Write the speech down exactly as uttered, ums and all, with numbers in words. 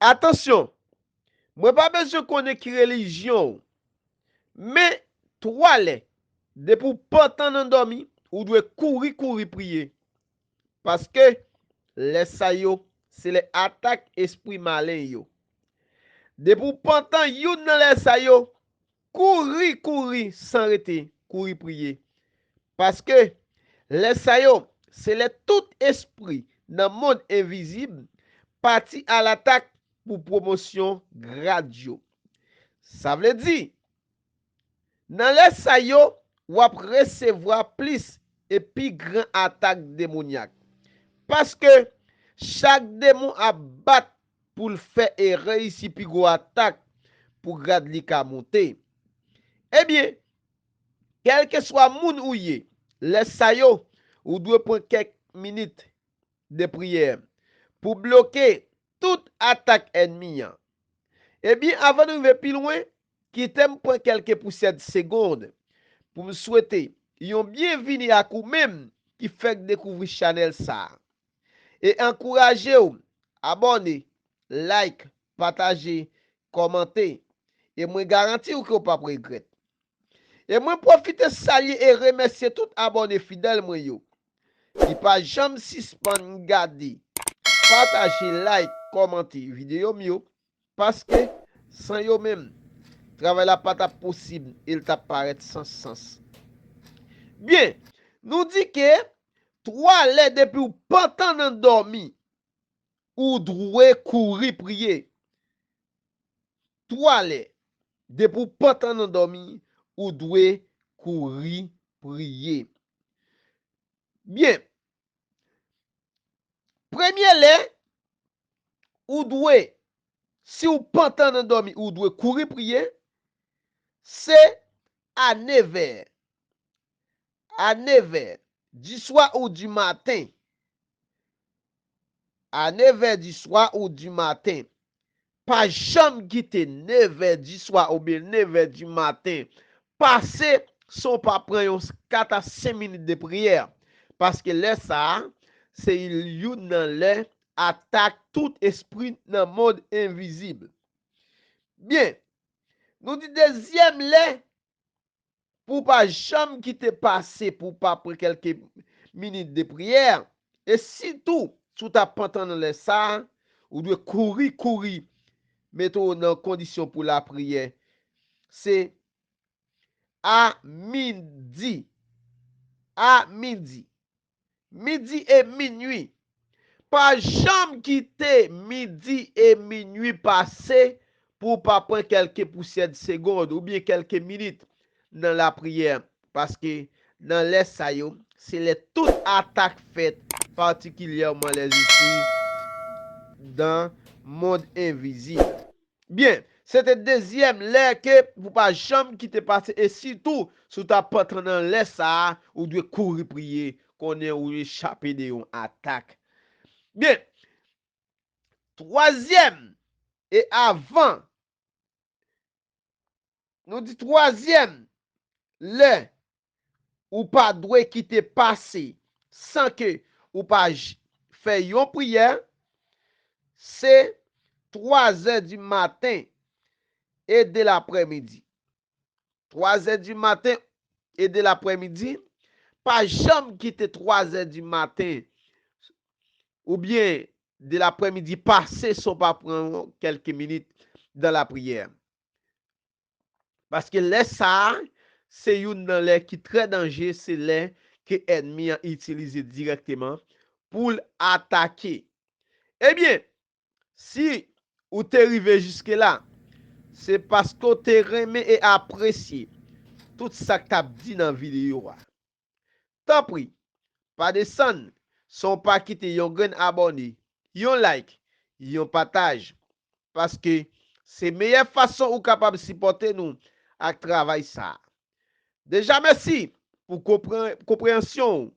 Atansyon, mwen pa bezwen konnen ki relijyon w, men twa lè, depi w pantan nan dòmi, ou dwe kouri, kouri priye. Paske lè sa yo, se lè atak espri malen yo. Depi w pantan youn nan lè sa yo, kouri, kouri san rete, kouri priye. Paske lè sa yo, se lè tout espri nan mond envizib pati alatak pou pwomosyon grad yo. Sa vle di, nan lè sa yo, w ap resevwa plis e pi gran atak demonyak. Paske chak demon ap bat pou l fè e reyisi pi gwo atak pou grad li ka monte. Ebyen, kèlkeswa moun ou ye, lè sa yo, ou dwe pran kèk minit de priyè pou bloke tout atak ènmi an. Ebyen, avan nou rive pi lwen, kite m pran kèlke pousyè de segonn pou m swete yon byenvini ak ou menm ki fèk dekouvri chanèl sa a. E ankouraje w abòne, like, pataje, kòmante. E mwen garanti w ke w p ap regrèt. E mwen pwofite salye e remèsye tout abòne fidèl mwen yo ki pa janm sispann gade, pataje, like, kòmante videyo m yo, paske san yo menm, travay la pa t ap posib e l t ap parèt san sans. Byen, nou di ke twa lè depi w pantan nan dòmi, ou dwe kouri priye. Twa lè, depi w pantan nan dòmi, ou dwe kouri priye. Byen. Premye lè, ou dwe, si w pantan nan dòmi, ou dwe kouri priye, se a nevè. A nevè di swa ou di maten. A nevè di swa ou di maten. Pa janm kite nevè di swa oubyen nevè di maten pase san w pa pran yon kat a senk minit de priyè. Paske lè sa a, se youn nan lè atak tout espri nan mond envizib. Byen, nou di dezyèm lè, pou w pa janm kite pase pou w pa pran kèlke minit de priyè, e sitou, si w ta pantan nan lè sa a, ou dwe kouri, kouri, mete w nan kondisyon pou lapriyè. Se a midi. A midi. Midi e minui. Pa janm kite midi e minui pase pou w pa pran kèlke pousyè de segonn oubyen kèlke minit nan lapriyè, paske nan lè sa yo, se lè tout atak fèt, patikilyèman lèzespri dan mond envizib. Byen, se te dezyèm lè ke pou pa janm kite pase, e sitou, si w ta pantan nan lè sa a, ou dwe kouri priye, konnen ou echape de yon atak. Byen, twazyèm, e avan, nou di twazyèm lè ou pa dwe kite pase san ke ou pa j-, fè yon priyè, se twa zè di maten e de laprèmidi. Twa zè di maten e de laprèmidi, pa janm kite twa zè di maten oubyen de laprèmidi pase san w pa pran kèlke minit dan lapriyè. Paske lè sa a, se youn nan lè ki trè danje, se lè ke ènmi an itilize dirèkteman pou l atake. Ebyen, si ou te rive jiske la, se paske w te renmen e apresye tout sa k t ap di nan videyo a. Tanpri, pa desann san w pa kite yon grenn abòne, yon like, yon pataj, paske se meyè fason ou kapab sipòte nou ak travay sa a. Deja mèsi pou konpre-, konpreyansyon w